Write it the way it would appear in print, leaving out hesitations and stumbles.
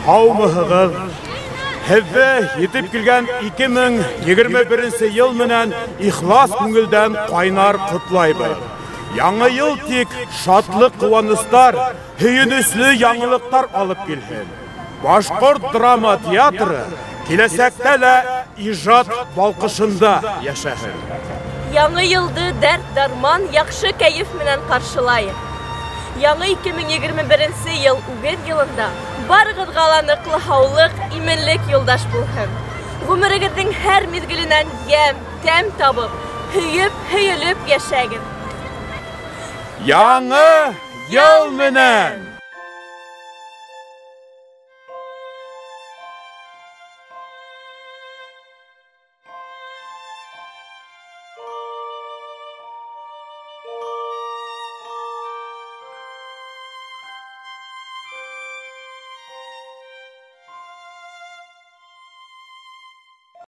Һаумыһығыҙ! Һеҙҙе етеп килгән 2021 йыл менән ихлас күңелдән ҡайнар ҡотлайбыҙ. Яңы йыл тик шатлыҡ, ҡыуаныстар, һөйөнөслө яңылыҡтар алып килһен. Башҡорт драма театры киләсәктә лә ижад балҡышында йәшәһен. Яңы йылды дәрт-дарман, яҡшы кәйеф менән ҡаршылайыҡ. Яңы 2021 йыл үгеҙ йылында барығыҙға ла ныҡлы һаулыҡ, именлек юлдаш булһын. Ғүмерегеҙҙең һәр миҙгеленән йәм, тәм табып, һөйөп, һөйөлөп йәшәгеҙ. Яңы йыл менән!